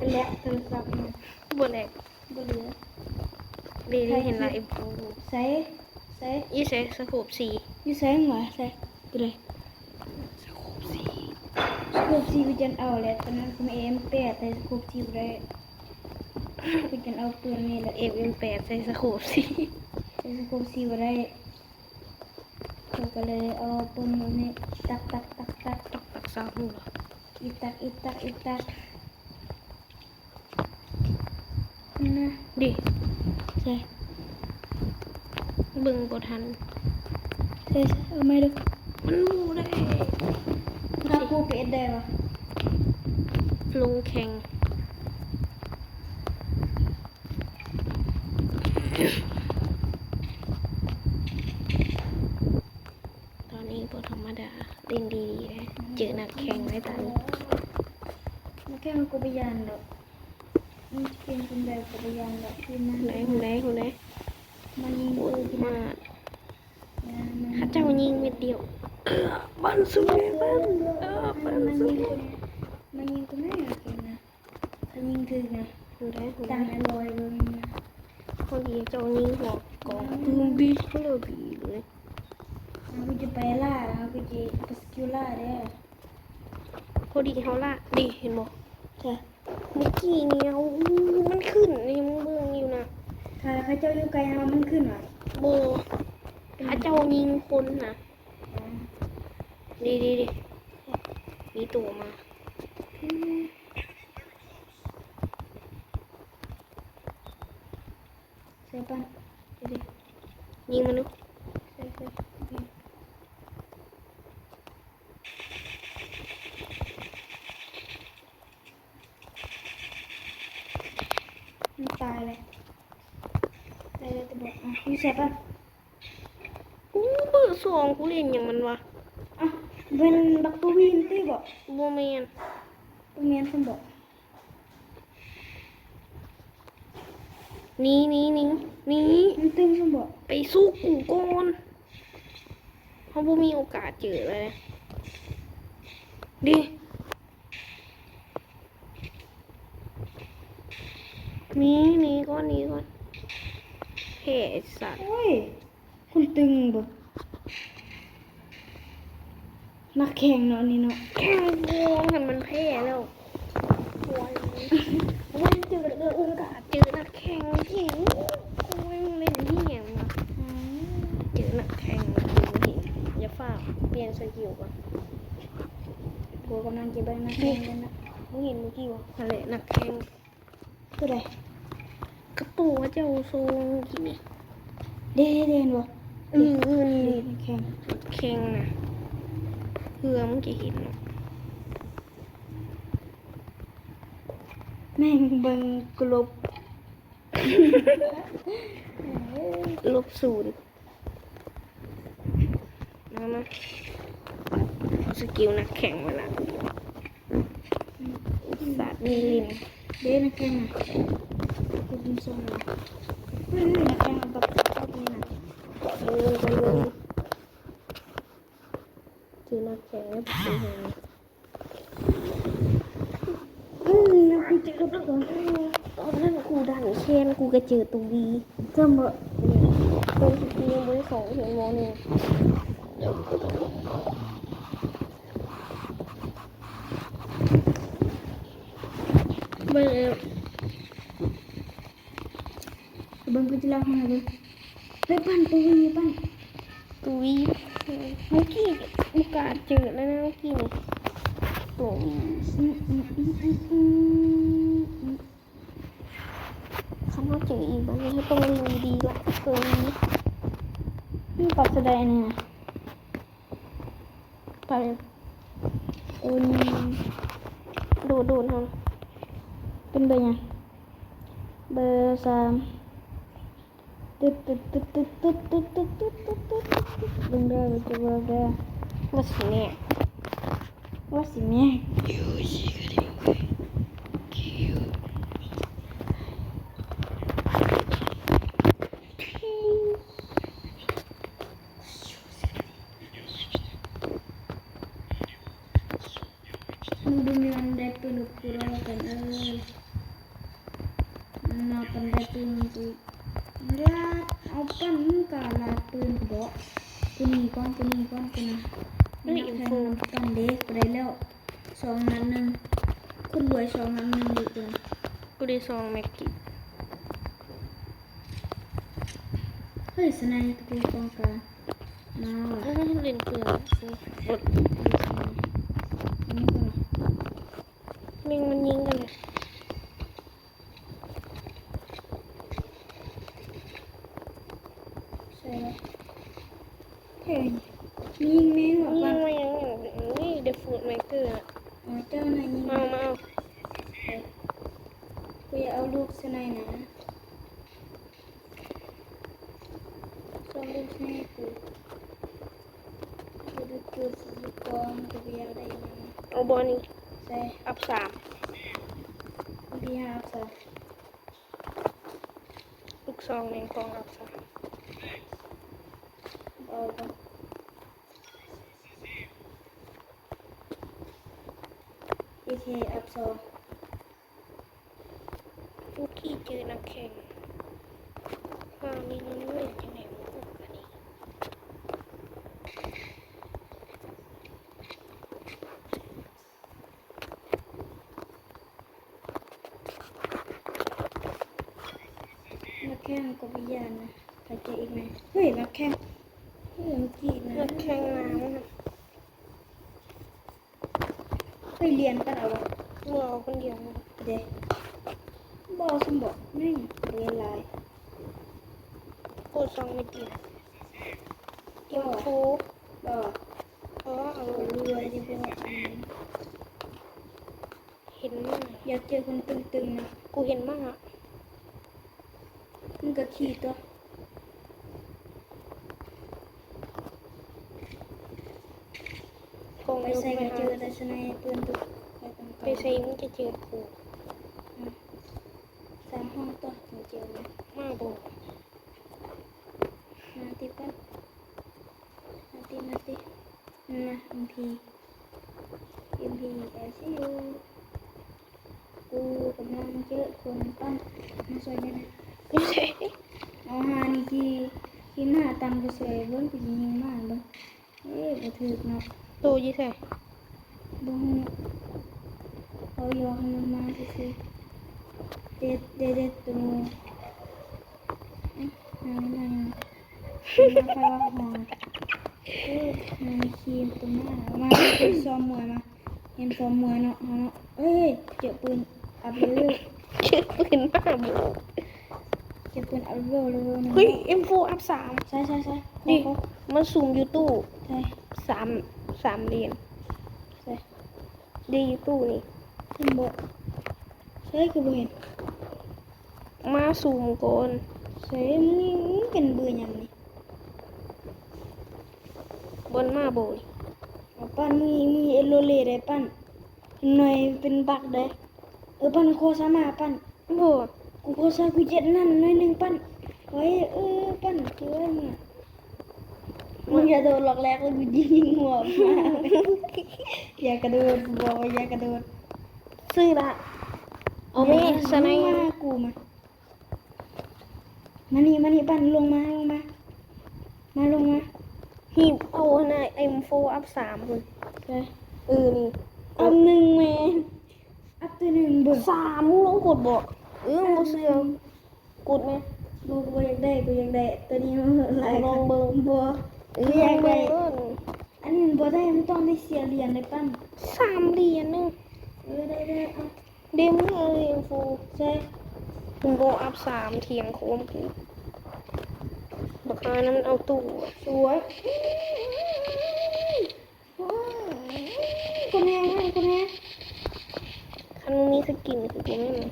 ແລະໂທລະສັບນະ ບໍ່ແລະ ບໍ່ເຫຼືອ. ນີ້ ນີ້ເຫັນລະ ເອັມໂຟ ໃສ ໃສ ຢູ່ໃສສະໂຄບສີ່ ຢູ່ໃສຫວາ ໃສ ຕົວໃດ ສະໂຄບສີ່ ສະໂຄບສີ່ ກູຈັ່ງເອົາແຫຼະ. ຕອນນັ້ນກູມີເອັມແປດ ແຕ່ສະໂຄບສີ່ບໍ່ໄດ້ ກູຈັ່ງເອົາປືນນີ້ແຫຼະ ເອັມແປດ ໃສ່ສະໂຄບສີ່ ໃສ່ສະໂຄບສີ່ບໍ່ໄດ້. ຂ້ອຍກໍເລີຍເອົາເບິ່ງອັນນີ້ ຕັກໆໆໆ ຕັກໆຊາວຫົວ ອີຕັກ ອີຕັກ ອີຕັກ ນະ ເດ ໃສ່ ເບິ່ງບໍ່ທັນ ໃສ່ ໃສ່ ເອົາໃໝ່ດູ ມັນບໍ່ໄດ້ ຖ້າກູໄປເຮັດໄດ້ຫວາ ລົງແຂ່ງ. ຕອນນີ້ບໍ່ທຳມະດາ ຫຼິ້ນດີໆເດ້ ເຈີນັກແຂ່ງໃນຕອນນີ້ ນັກແຂ່ງກໍບໍ່ຢ້ານດອກ ມັນເກັ່ງປານໃດກໍບໍ່ຢ້ານດອກ ທີ່ມາ ຜູ້ໃດ ຜູ້ໃດ ຜູ້ໃດ ມາຍິງ ໂອ້ຍ ມາ ເຂົາເຈົ້າຍິງເມັດດຽວ ບານສຸເລມານ ເອີ ບານສຸເລມານ ມາຍິງຕົວນີ້ ມາຍິງຕົວນີ້ ເກັ່ງນະ. ຖ້າຍິງຖືກນະ ຮູ້ໄດ້ ຮູ້ໄດ້ ຕາມໄອ້ລອຍເບິ່ງນະ ພໍດີເຈົ້າຍິງຫົວກອງ ອືມ ປຶ້ມ ບີດ ເລີຍ ບີດເລີຍ ເຮົາກໍຈະໄປລ່າ ເຮົາກໍຈະໄປສະກິວລ່າເດ້ ພໍດີເຮົາລ່າ ນີ້ເຫັນບໍ່ ໃຊ່ ເມື່ອກີ້ນີ້ ເອົາ ມັນຂຶ້ນນີ້ ມຶງເບິ່ງຢູ່ນະ ຖ້າເຂົາເຈົ້າຢູ່ໄກເຮົາ ມັນຂຶ້ນຫວາ ບໍ່ ເປັນ ເຂົາເຈົ້າຍິງຄົນນະ ອໍ ນີ້ໆໆ ມີໂຕມາ ອືມ ໃສ່ປັ້ນ ເດ ຍິງມັນດູ ໃສ່ ໃສ່ ມັນຕາຍແລ້ວ ຕາຍແລ້ວແຕ່ບໍ່ ອ່ະ ຢູ່ໃສ່ປັ້ນ. ອູ້ ເບີສອງ ກູຫຼິ້ນຫຍັງມັນວະ ອ່ະ ແມ່ນບັກຕູວີນຕິບໍ? ບໍ່ແມ່ນ ບໍ່ແມ່ນຊັ້ນບໍ? ໜີ ໜີ ໜີ ໜີ ມັນຕຶງຊັ້ນບໍ? ໄປສູ້ກູກ່ອນ ເຮົາບໍ່ມີໂອກາດເຈີແລ້ວເດ. ໜີ ໜີກ່ອນ ໜີກ່ອນ ແພ້ໄອ້ສັດ ໂອ້ຍ ຄົນຕຶງບໍ? ນັກແຂ່ງເນາະ ອັນນີ້ເນາະ ແຂ່ງໂກງຫັ້ນ ມັນແພ້ແລ້ວ ໂອ້ຍ ເຈີ ເຈີໂອກາດ ເຈີນັກແຂ່ງທີ່ ໂອ້ຍ ເຫຼັ້ນຫຍັງວະ ອືມ ເຈີນັກແຂ່ງ ຢ່າຟ້າວ ປ່ຽນສະກິວກ່ອນ. ກູກຳລັງຈະເບິ່ງນັກແຂ່ງກັນນະ ມຶງເຫັນມື້ກີ້ບໍ່? ຫັ້ນແຫຼະ ນັກແຂ່ງ ໂຕໃດ? ກະໂຕເຂົາເຈົ້າສົ່ງກີ້ນີ້ ເດ້ ເດ້ ເຫັນບໍ່? ເອີ ເອີ ນີ້ ນີ້ ແຂ່ງ ແຂ່ງນະ ເພື່ອມຶງຈະເຫັນເນາະ ແມ່ງເບິ່ງກະລົບ ລົບສູນ. ມາ ມາ ເອົາສະກິວນັກແຂ່ງມາລະ ສາດມີຫຼິ້ນ ເດ້ນັກແຂ່ງນະ ເປັນຊົງນະ ເອີ ນັກແຂ່ງເອົາບັກ ເອົານີ້ນະ ເບິ່ງ ເບິ່ງ ເບິ່ງ ຄືນັກແຂ່ງແລ້ວບໍ່ເຄີຍເຫັນ. ອືມ ກູເຈີແລ້ວ ຕອນນັ້ນກູດັນແຂນ ກູກະເຈີໂຕວີ ຈຳບໍ່ ໂຕທີ່ກູຍັງບໍ່ໄດ້ເຂົ້າຮຽນ ມໍໜຶ່ງ ເບິ່ງແລ້ວ. ເບິ່ງກູຈະລາກມາເບິ່ງ ເຮີ້ຍ ປັ້ນ ໂຕວີ ປັ້ນ ໂຕວີ ເມື່ອກີ້ໂອກາດເຈີແລ້ວນະ ເມື່ອກີ້ນີ້ ໂຕວີ ອືມ ອືມ ຄັນວ່າເຈີອີກບາດນີ້ເຮົາຕ້ອງຫຼິ້ນດີໆລະ ໂຕວີ ມັນປັບສະໄດອັນນີ້ນະ. ໄປ ໂອ້ຍ ໂດດ ໂດດ ເຮົາ ເປັນເບີຫຍັງ? ເບີສາມ ຕຶດ ຕຶດ ຕຶດ ຕຶດ ຕຶດ ຕຶດ ຕຶດ ຕຶດ ຕຶດ ຕຶດ ເບິ່ງເດີ ເບິ່ງເດີ ວ່າຊິແມ່ ວ່າຊິແມ່. ມຶງບໍ່ມີວັນໄດ້ປືນກັບກູດອກກັນເອີຍ. ນາປັນໄດ້ຕື່ມອີກ ລາດ ເອົາປັນກະລາດປືນກະເບາະ. ກູໜີກ່ອນ ກູໜີກ່ອນ ກູນະ. ເຮີ້ຍ ນາ ເອັມໂຟ ແຂ່ງນຳປັນເດ້ ບໍ່ໄດ້ແລ້ວ ສອງນັດໜຶ່ງ ຄົນລວຍ ສອງນັດໜຶ່ງ ເດ້ກູນະ. ກູໄດ້ສອງແມັກກິ. ເຮີ້ຍ ສະໄນ ປະຕູປ້ອງກັນ ມາວ່ະ. ເອີ ເຫຼັ້ນປືນ ບົດ ນີ້ກ່ອນ ແມ່ງມັນຍິງກັນ. ໃສ່ລະ ເຮີ້ຍ ຍິງແມ່ງວ່າ ຍິງມາຫຍັງນີ້ ເດຟູດແມັກເກີນ. ອໍ ເຈົ້ານະຍິງ ມາ ມາເອົາ. ເອີ ກູຢາກເອົາລູກສະໄນນະ ສອງລູກສະໄນກູ. ເອົາບໍ່ນີ້ ອັບສາມ ເອົາບໍ່ນີ້ ອັບສາມ ລູກຊອງແມ່ນຂອງອັບສາມ ເອົາບໍ່ ເອເຄ ອັບສອງ. ທຸກທີ່ເຈີນັກແຂ່ງ ຫາມີເງິນເລີຍ ຈັ່ງໃດມັນອອກກະນີ້. ນັກແຂ່ງກໍບໍ່ຢ້ານນະ ໃຜເຈີອີກແມ່? ເຮີ້ຍ ນັກແຂ່ງ ເຮີ້ຍ ເມື່ອກີ້ນະ ນັກແຂ່ງນ້ຳ. ເຮີ້ຍ ລຽນກັນເອົາບໍ່? ບໍ່ ເອົາຄົນດຽວເດ. ບໍ່ ຊັ້ນບໍ່ ແມ່ງບໍ່ເຫັນຫຼາຍ. ໂອ້ ສອງເມັດຕິ ເອັມໂຟ ບໍ່ ເອີ ເອົາ ເຫັນມາ ຢາກເຈີຄົນຕຶງໆນະ ກູເຫັນມາ. ມຶງກະຂີ່ຕົວະ ໄປໃສກະເຈີແຕ່ສະໄນເປີ້ນຕຸກ ໄປໃສມຶງກະເຈີກູ. ອືມ ສາມຫ້ອງຕົວະ ເຈີມາ ມາບໍ່ ມາຕິ ປັ້ນ ມາຕິ ມາຕິ ນະ ເອັມພີ ເອັມພີ ແອນຊີຢູ. ກູກຳລັງເຈີຄົນ ປັ້ນ ມາຊ່ວຍກັນນະ. ເອົາຫານີ້ ຂີ່ ຂີ່ມ້າຕຳກະເສຍເບິ່ງ ກູຊິຍິງມ້າເບິ່ງ. ເອີ ບໍ່ຖືກເນາະ. ໂຕຢູ່ໃສ? ບໍ່ຮູ້ ເຂົາຢອກໃຫ້ມັນມາຊື່ໆ. ເດັດ ເດັດ ເດັດໂຕ. ອະ ນາງ ນາງ ມາໄປວ່າຫອ. ເອີ ນາງຂີ່ຕົວມາ ມາ ຊອມມວຍມາ. ແມ່ນຄວາມເມື່ອຍເນາະ ເຮົາເນາະ. ເອີຍ ເຈີປືນອັບເລເວວ ເຈີປືນມາບໍ່ ເຈີປືນອັບເລເວວ ເລເວວໜຶ່ງ. ເຮີ້ຍ ເອັມໂຟ ອັບສາມ. ໃສ່ ໃສ່ ໃສ່ ນີ້ ມາຊູມຢູ່ຕູ້ ໃສ່ ສາມ ສາມເລນ. ໃສ່ ເດ້ ຢູ່ຕູ້ນີ້ ເຫັນບໍ່? ໃສ່ ຄືບໍ່ເຫັນ? ມາຊູມກ່ອນ. ໃສ່ ມຶງ ມຶງເປັນເບີຫຍັງນີ້? ບອນມາບໍ່ນີ້? ເອົາ ປັ້ນ ມີ ມີເອໂລເລໄດ໋ ປັ້ນ ໜ້ອຍເປັນບັກໄດ໋. ເອີ ປັ້ນ ຂໍສາມາ ປັ້ນ. ບໍ່ ກູຂໍສາມ ກູເຈັດນັ້ນໜ້ອຍໜຶ່ງ ປັ້ນ. ໄວ້ ເອີ ປັ້ນ ເຈີມາ. ມຶງຢ່າໂດດລັອກແລັກ ແລ້ວກູຍິງຫົວ. ຢ່າກະໂດດ ກູບອກວ່າຢ່າກະໂດດ. ຊື້ລະ ເອົາແມ່ ສະໄນ ມາຫາກູມາ. ມານີ້ ມານີ້ ປັ້ນ ລົງມາ ລົງມາ ມາ ລົງມາ. ຮີບເອົາຫັ້ນນະ ເອັມໂຟ ອັບສາມພຸ້ນ. ໃສ? ເອີ ນີ້ ອັບໜຶ່ງແມ່ ອັບຕົວໜຶ່ງເບິ່ງ. ສາມ ມຶງລອງກົດບໍ່? ເອີ ບໍ່ເຊື່ອ ກົດແມ່. ບໍ່ ບໍ່ຢາກໄດ້ ບໍ່ຢາກໄດ້ ຕົວນີ້ມັນຫຼາຍ. ລອງເບິ່ງ ບໍ່ ເອີ ບໍ່ຢາກໄດ້. ອັນນີ້ມັນບໍ່ໄດ້ ມັນຕ້ອງໄດ້ເສຍຫຼຽນເດ້ ປັ້ນ. ສາມຫຼຽນໜຶ່ງ. ເອີ ໄດ້ ໄດ້ ເອົາ. ເດ ມຶງເອົາເອງຟູ ໃສ່ ບໍ່ອັບສາມ ຖຽງໂຄມກູ ບັກຫານັ້ນມັນເອົາຕູ້. ສວຍ ຄົນແຮງ ຄົນແຮງ. ຄັນມີສະກິນຄືບໍ່ແມ່ນ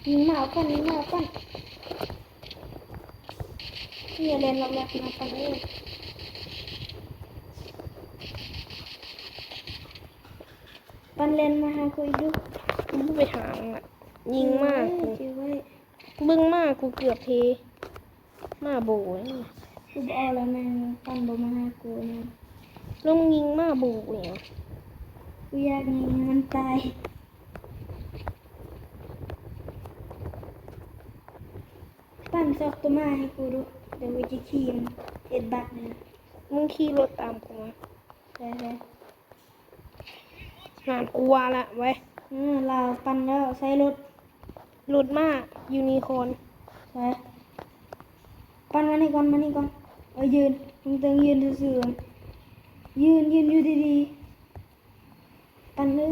ຍິງມາເອົາກ່ອນ ຍິງມາເອົາກ່ອນ. ນີ້ແລ່ນລັອກແລັກມາປັ້ນເອີຍ. ປັ້ນແລ່ນມາຫາກູອີກດຸ. ກູບໍ່ໄປຫາມັນລະ ຍິງມາກູ. ເກັບໄວ້ ເບິ່ງມາກູເກືອບເພ. ມາໂບນີ້ ກູບໍ່ເອົາລະແມ່ນ ປັ້ນບໍ່ມາຫາກູນະ. ລອງຍິງມາໂບນີ້ ກູຢາກຍິງໃຫ້ມັນຕາຍ. ຊອກຕົ້ນໄມ້ໃຫ້ກູດູ ດຽວກູຈະຂີ່ມັນເຮັດບັກນີ້. ມຶງຂີ່ລົດຕາມກູມາ. ໄປໆ. ງານຄົວລະເວີຍ. ເອີ ລາວປັ່ນແລ້ວ ໃສ່ລົດ ລົດມ້າຢູນິຄອນ. ໄປ ປັ່ນມານີ້ກ່ອນ ມານີ້ກ່ອນ. ເອີ ຢືນ ເຕີງໆ ຢືນຊື່ໆ ຢືນ ຢືນຢູ່ດີໆ. ປັ່ນເອີຍ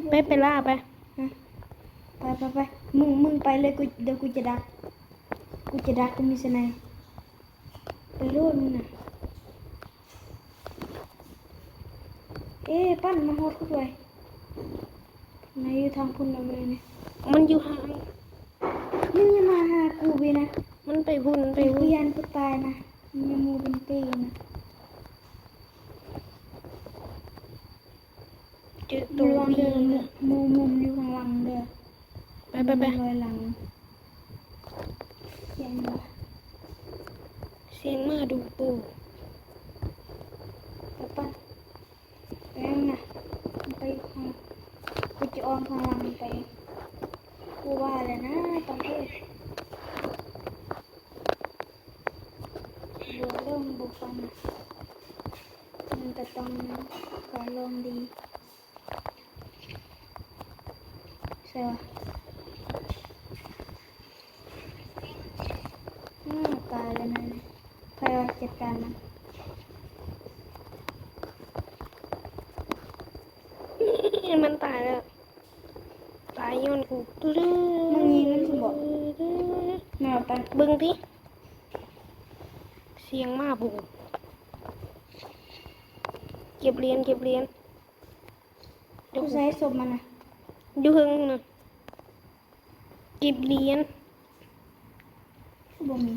ໄປ ໄປລ່າໄປ. ຮະ ໄປ ໄປ ໄປ ມຶງ ມຶງໄປເລີຍ ກູ ດຽວກູຈະດັກ ກູຈະດັກ ກູມີສະໄນ. ໄປໂລດມຶງນະ. ເອ ປັ່ນມາຮອດກູໄວ. ນາຍຢູ່ທາງພຸ້ນລະແມ່ນ. ມັນຢູ່ຫ່າງ. ມຶງຢ່າມາຫາກູເວີຍນະ. ມັນໄປພຸ້ນ ໄປພຸ້ນ. ກູຢ້ານກູຕາຍນະ. ມີໝູ່ເປັນເປ້ນະ. ເຈີໂຕ ລະວັງເດີ ມີ ໝູ່ມຸມຢູ່ຂ້າງຫຼັງເດີ. ໄປ ໄປ ໄປ ລອຍຫຼັງ. ສຽງໝາ ສຽງໝາດຸໂປ. ໄປ ໄປ ໄປນະ ໄປຂ້າງ ກູຈະອ້ອມຂ້າງຫຼັງໄປ. ກູວ່າແລ້ວນະ ຕ້ອງເອີຍ. ບໍ່ລົງ ບໍ່ຟັງນະ. ມັນກະຕ້ອງຂໍລອງດີ. ໃຊ່ຫວາ? ອືມ ຕາຍແລ້ວນະ. ໃຜວ່າຈັດການມັນ? ມັນຕາຍແລ້ວ. ຕາຍຍ້ອນກູ. ມຶງຍິງມັນຊັ້ນບໍ? ແມ່ນບໍ່ປານ? ເບິ່ງຕິ ສຽງໝາບູ. ເກັບຫຼຽນ ເກັບຫຼຽນ. ຢູ່ໃສສົບມັນນະ? ຢູ່ເທິງພຸ້ນນະ. ເກັບຫຼຽນ. ຄືບໍ່ມີ.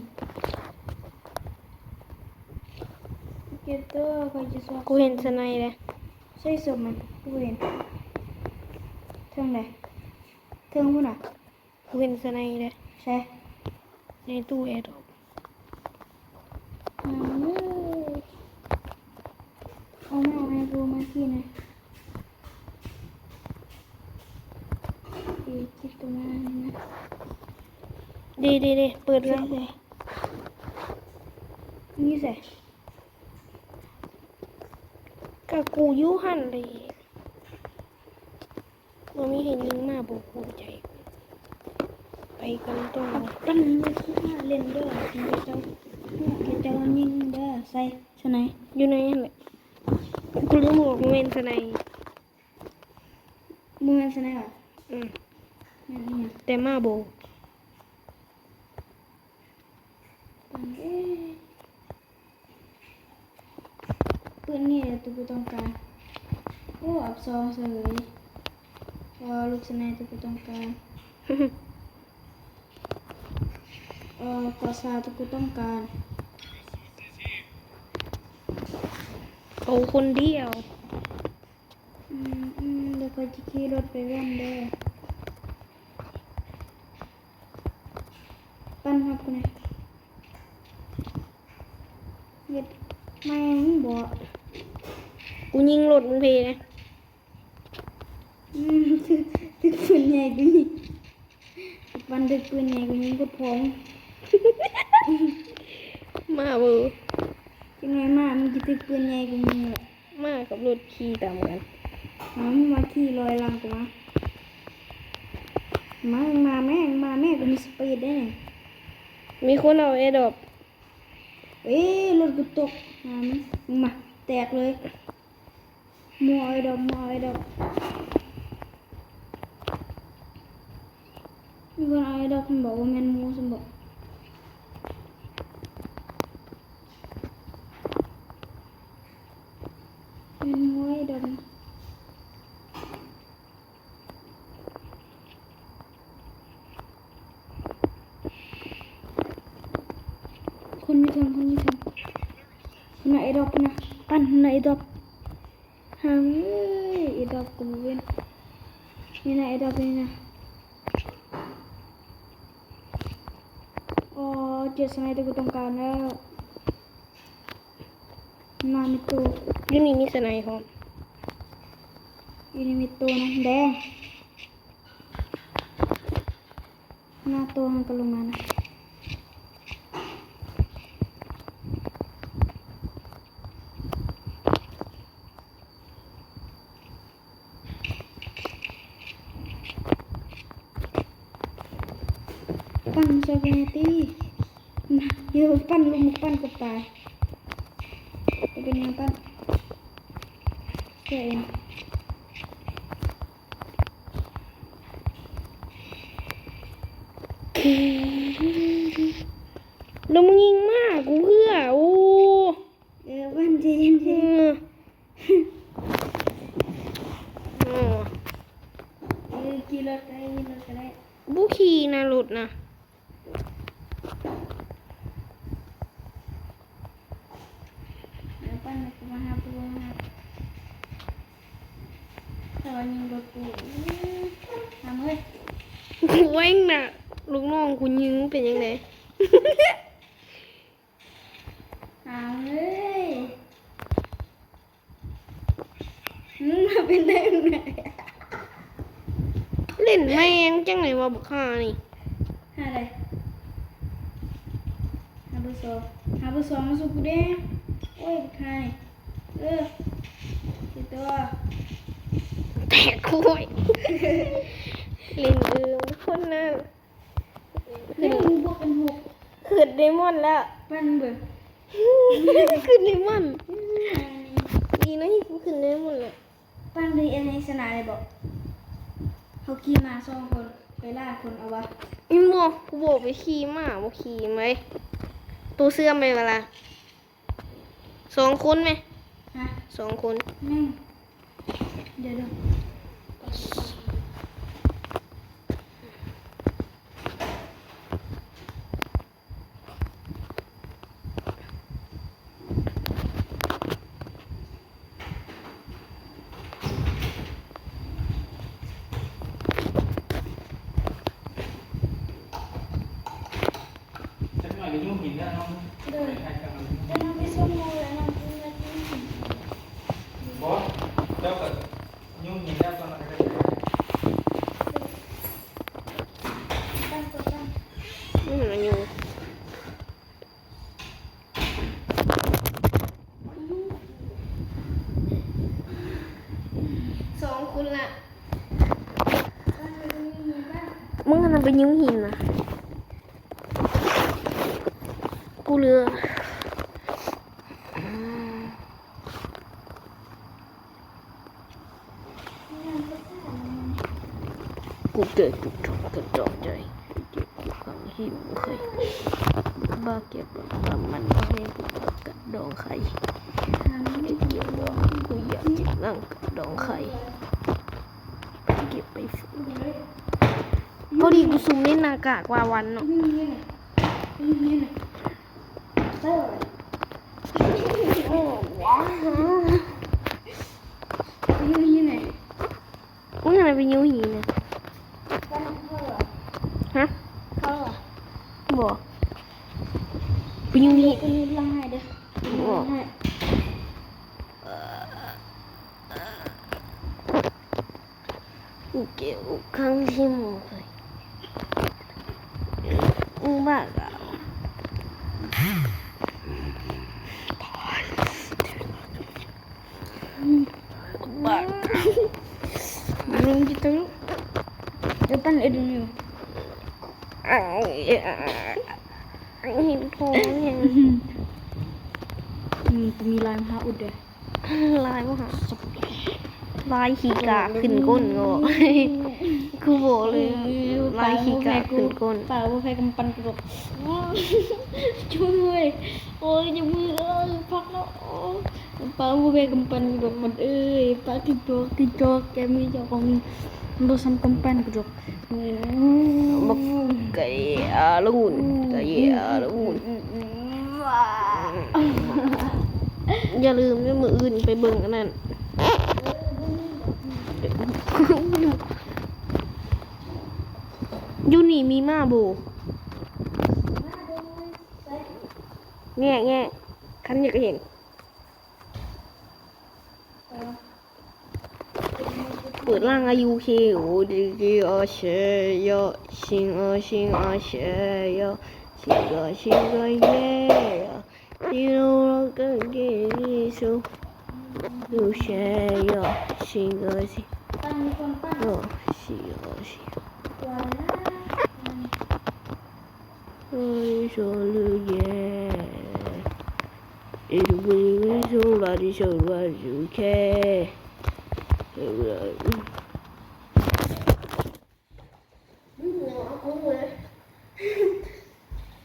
ເກັບເດີ ຂ້ອຍຈະຊອກ. ກູເຫັນສະໄນເດ້. ໃສສົບມັນ? ກູບໍ່ເຫັນ. ເທິງໃດ? ເທິງພຸ້ນນະ. ກູເຫັນສະໄນເດ້. ໃສ? ໃນຕູ້ແອດຣອບ. ເອົາມາ ເອົາມາໃຫ້ກູມາຂີ່ນະ. ເອີ ເກັບຕົວມານະ. ເດ້ ເດ້ ເດ້ ເປີດແລ້ວ. ໃສ? ຢູ່ໃສ? ກະກູຢູ່ຫັ້ນເດ້. ບໍ່ມີໃຫ້ຍິງມາບໍ່ຮູ້ໃຈ. ໄປກັນຕໍ່. ປັນເລ່ນເດີ ເຂົາເຈົ້າ ເຂົາເຈົ້າຍິງເດີ. ໃສ ຢູ່ໃນ ຢູ່ໃນຫັ້ນແຫຼະ. ກູລືມບອກ ບໍ່ແມ່ນສະໄນ. ບໍ່ແມ່ນສະໄນຫວາ? ອືມ ແມ່ນອີຫຍັງ? ແຕ່ມາບໍ່. ປັນເອີຍ ປືນນີ້ແຫຼະທີ່ກູຕ້ອງການ. ໂອ້ ອັບສອງເສີຍ. ເອີ ລູກສະໄນທີ່ກູຕ້ອງການ. ເອີ ກອຊາທີ່ກູຕ້ອງການ. ໂຕຄົນດຽວ. ອືມ ອືມ ດຽວຂ້ອຍຈະຂີ່ລົດໄປກ່ອນເດີ. ປັ່ນຮັບກູແດ່. ເຮັດແມ່ງບໍ? ກູຍິງລົດມຶງເພນະ. ອືມ ຖືກ ຖືກປືນໃຫຍ່ກູຍິງ. ປັນຖືກປືນໃຫຍ່ກູຍິງໂຄດພ້ອງ. ມາເວີ ຈັ່ງໃດມາ ມັນຈະຖືກປືນໃຫຍ່ກູຍິງແຫຼະ. ມາກັບລົດຂີ່ຕາມກັນ. ມາ ມາຂີ່ລອຍຫຼັງກູມາ. ມາ ມາແມ່ ມາແມ່ ກູມີສະປີດເດ້. ມີຄົນເອົາແອດຣອບ. ເອີ ລົດກູຕົກ. ມາ ມາ ແຕກເລີຍ. ໝູເອົາແອດຣອບ ໝູເອົາແອດຣອບ. ມີຄົນເອົາແອດຣອບ ມັນບອກວ່າແມ່ນໝູຊັ້ນບໍ? ແມ່ນໝູແອດຣອບ. ຄົນຢູ່ເທິງ ຄົນຢູ່ເທິງ. ຫັ້ນນະແອດຣອບ ຫັ້ນນະ. ປັນ ຫັ້ນນະແອດຣອບ. ຫາເອີຍ ແອດຣອບກູບໍ່ເຫັນ. ນີ້ນະແອດຣອບນີ້ນະ. ອໍ ເຈີສະໄນທີ່ກູຕ້ອງການແລ້ວ. ມາມີໂຕ. ຢູ່ນີ້ມີສະໄນພ້ອມ. ຢູ່ນີ້ມີໂຕນະ ແດງ. ໜ້າໂຕຫັ້ນກະລົງມານະ. ເອົາໄປຕິ ເອີ ປັ້ນ ລູກປັ້ນກໍຕາຍ ບໍ່ເປັນຫຍັງ ປັ້ນ ແກະເອງ. ແລ້ວມຶງຍິງມາກູເພື່ອ ໂອ້. ເອີ ວັນ ໃຈເຢັນໆ ເອີ ເອີ ຂີ່ລົດກໍໄດ້ ຂີ່ລົດກໍໄດ້ ບໍ່ຂີ່ນະລົດນະ ເອີ ປັ່ນກໍມາຫາປູ ຫາ ແຕ່ວ່າຍິງລົດປູ ຫາເມີຍ ກູແຫວ່ງນະ ລູກນ້ອງກູຍິງເປັນຈັ່ງໃດ? ຫາເອີຍ ມຶງມາເປັນໄດ້ຈັ່ງໃດ? ຫຼິ້ນແມ່ງຈັ່ງໃດວະບັກຫ່ານີ້ ຫາໃດ? ຫາເບີສອງ ຫາເບີສອງມາສູ່ກູແດ່ ໂອ້ຍ ບັກຫ່ານີ້ ເອີ ເຮັດຕົວ ແຕກໂຄຍ ຫຼິ້ນເອີງຄົນນັ້ນ. ແລ້ວມັນບວກເປັນຫົກ ຂຶ້ນໄດມອນແລ້ວ ປັ້ນເບິ່ງ ຂຶ້ນໄດມອນ ອືມ ດີນະທີ່ກູຂຶ້ນໄດມອນແລ້ວ ປັ້ນໄດ້ອັນນີ້ຊະນະໄດ້ບໍ່? ເຮົາຂີ່ມ້າສອງຄົນ ໄປລ່າຄົນເອົາວະ ອີ່ໝໍ ກູບໍ່ໄປຂີ່ມ້າ ບໍ່ຂີ່ໄໝ ໂຕເຊື່ອໄໝວະລະ? ສອງຄົນແມະ ຮະ ສອງຄົນ ແມ່ນ ດຽວໆ ຈັກໜ້ອຍກໍຍຸ່ງຫີນແລ້ວນ້ອງ ໂດຍ ແຕ່ນ້ອງໄປສົ່ງໝູ່ແລ້ວນ້ອງຈຶ່ງມາກິນຫີນ ບໍ່ ເຈົ້າກໍຍຸ່ງຫີນແລ້ວກໍມາກໍໄດ້ ຕັ້ງຕົວຕັ້ງ ອືມ ມັນຢູ່ ສອງຄົນລະ ມຶງຫັ້ນນະໄປຍຸ່ງຫີນນະ ກູເຫຼືອ ກູເກີດກູຈອກກະຈອກໃຈ ເຈັບກູຄັງຫິວໄຂ່ ບ້າເກັບກຳມັນບໍ່ໃຫ້ກູກະດອງໄຂ່ ເກັບດອງ ກູຢາກເກັບນັ່ງກະດອງໄຂ່ ເກັບໄປ ພໍດີກູສຸ່ມເຫຼັ້ນໜ້າກາກວ່າວັນເນາະ. ມຶງຫັ້ນນະໄປຍູ້ຫີນນະ. ຮະ? ບໍ່. ໄປຍູ້ຫີນ. ບໍ່. ເກັບຄັ້ງທີ່ໝົດເລີຍ. ອືມ ບ້າກະ ບ້າກະ ລຸງກິນຕົວລູກ ເດີປັນເອດູຢູ່ ເຫັນໂທແຮງ. ອືມ ມີລາຍມະຫາອຸດເດ້. ລາຍບໍ່ຫາ ລາຍຂີ້ກາກຂຶ້ນກົ້ນກໍ ຄືບອກເລີຍ ລາຍຂີ້ກາກຂຶ້ນກົ້ນ. ປາບໍ່ແພ້ກຳປັ່ນກະດົກ ຊ່ວຍ ໂອ້ຍ ຢ່າມື ເອີຍ ພັກແລ້ວ. ປາບໍ່ແພ້ກຳປັ່ນກະດົກ ມັນເອີຍ ປາກະຈອກກະຈອກ ແກມີເຈົ້າຂອງ ບໍ່ສ່ຳກຳປັ່ນກະດົກ. ບັກໄກ່ອາລະວົນ ໄກ່ອາລະວົນ. ຢ່າລືມເດີ ມື້ອື່ນໄປເບິ່ງອັນນັ້ນ. ຢູ່ນີ້ມີໝາບໍ່? ແງະໆ ຄັນຢາກເຫັນ. ເປີດລ່າງອາຍຸເຄໂອດີເກອເຊຍ ຊິງອາຊິງອາເຊຍ ຊິງກາຊິງກາເຢຍ ຊິໂນໂລກາເກນິຊູ ຢູເຊຍ ຊິງກາຊິງ ໂອ ຊິງອາຊິງ. ວ່າລະ ວ່າລະ. Sorry, sorry, yeah. It will be so bloody, so bloody, okay.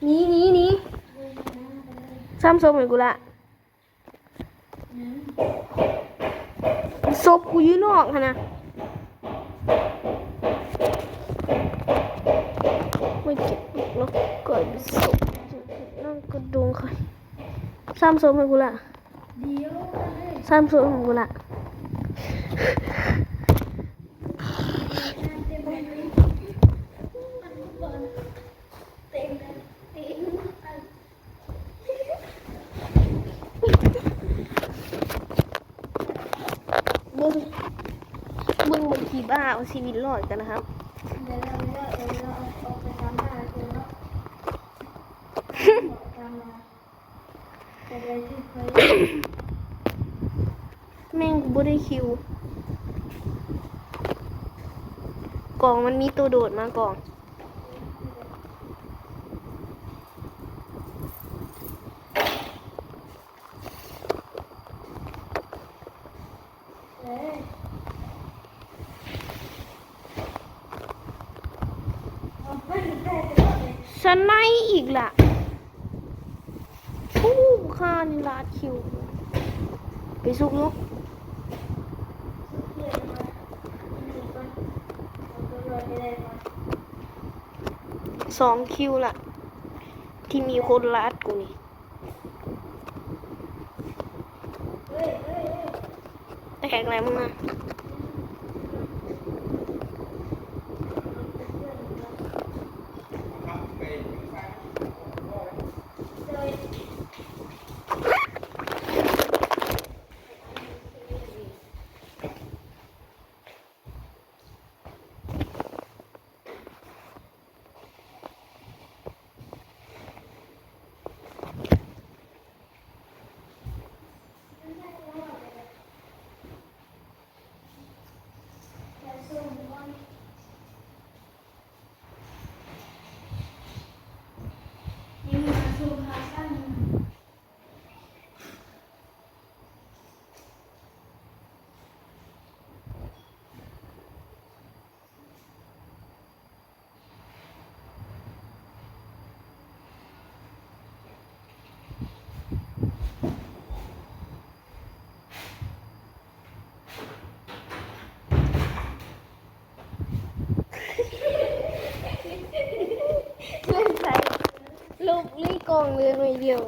ໜີ ໜີ ໜີ ຊ້ຳສົບໃຫ້ກູລະ. ສົບກູຢູ່ນອກຫັ້ນນະ. ໄປເກັບນອກກ່ອນ ສົບ ນອກກະດຸງຂ້ອຍ. ຊ້ຳສົບໃຫ້ກູລະ. ຊ້ຳສົບໃຫ້ກູລະ. ເບິ່ງ ເບິ່ງ ເບິ່ງຜີບ້າເອົາຊີວິດລອດກັນນະຄັບ. ແມ່ງບໍ່ໄດ້ຄິວ. ກອງມັນມີໂຕໂດດມາກອງ. ສະໄນອີກລະ. ໂອ້ ຂ້ານີ້ລາດຄິວ. ໄປຊຸກຢູ່. ສອງຄິວລະ ທີ່ມີຄົນລາດກູນີ້. ແຕກແລ້ວມຶງນະ. ລົບເລີຍ ກອງເຫຼືອໜ່ວຍດຽວ.